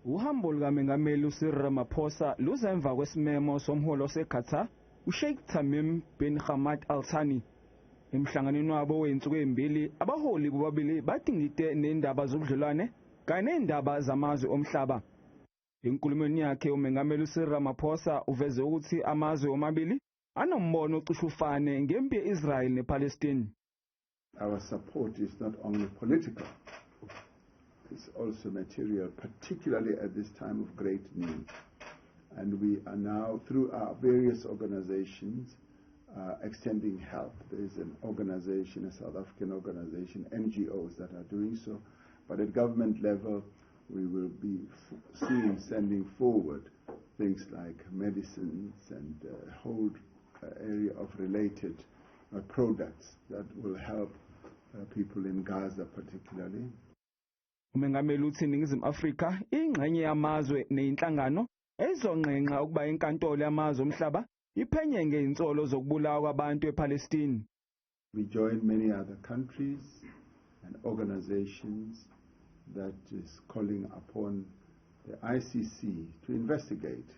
Uhambo lukaMengameli uCyril Ramaphosa luza emva kwesimemo somholi waseQatar uSheikh Tamim bin Hamad Al Thani. Emhlanganweni wabo wezinsuku ezimbili, abaholi bobabili badingide nendaba zobudlelwane kanye nendaba zamazwe omhlaba. Enkulumweni yakhe, uMengameli uCyril Ramaphosa uveze ukuthi amazwe omabili anombono ocishe ufane ngempi ye-Israel nePalestine. Our support is not only political, it's also material, particularly at this time of great need. And we are now, through our various organizations, extending help. There is an organization, a South African organization, NGOs that are doing so. But at government level, we will be soon sending forward things like medicines and a whole area of related products that will help people in Gaza particularly. Umengameli uthi iNingizimu Afrika ingxenye yamazwe neyinhlangano ezonqenqa ukuba inkantolo yamazwe omhlaba iphenye ngezinsolo zokubulawa kwabantu ePalestine. We join many other countries and organizations that is calling upon the ICC to investigate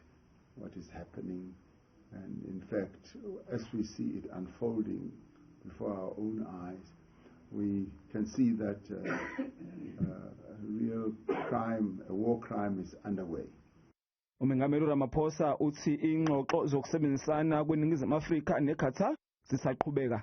what is happening. And in fact, as we see it unfolding before our own eyes, we can see that a real crime, a war crime, is underway. Umengameli Ramaphosa uthi ingxoxo zokusebenzisana kweNingizimu Afrika neQatar zisaqhubeka.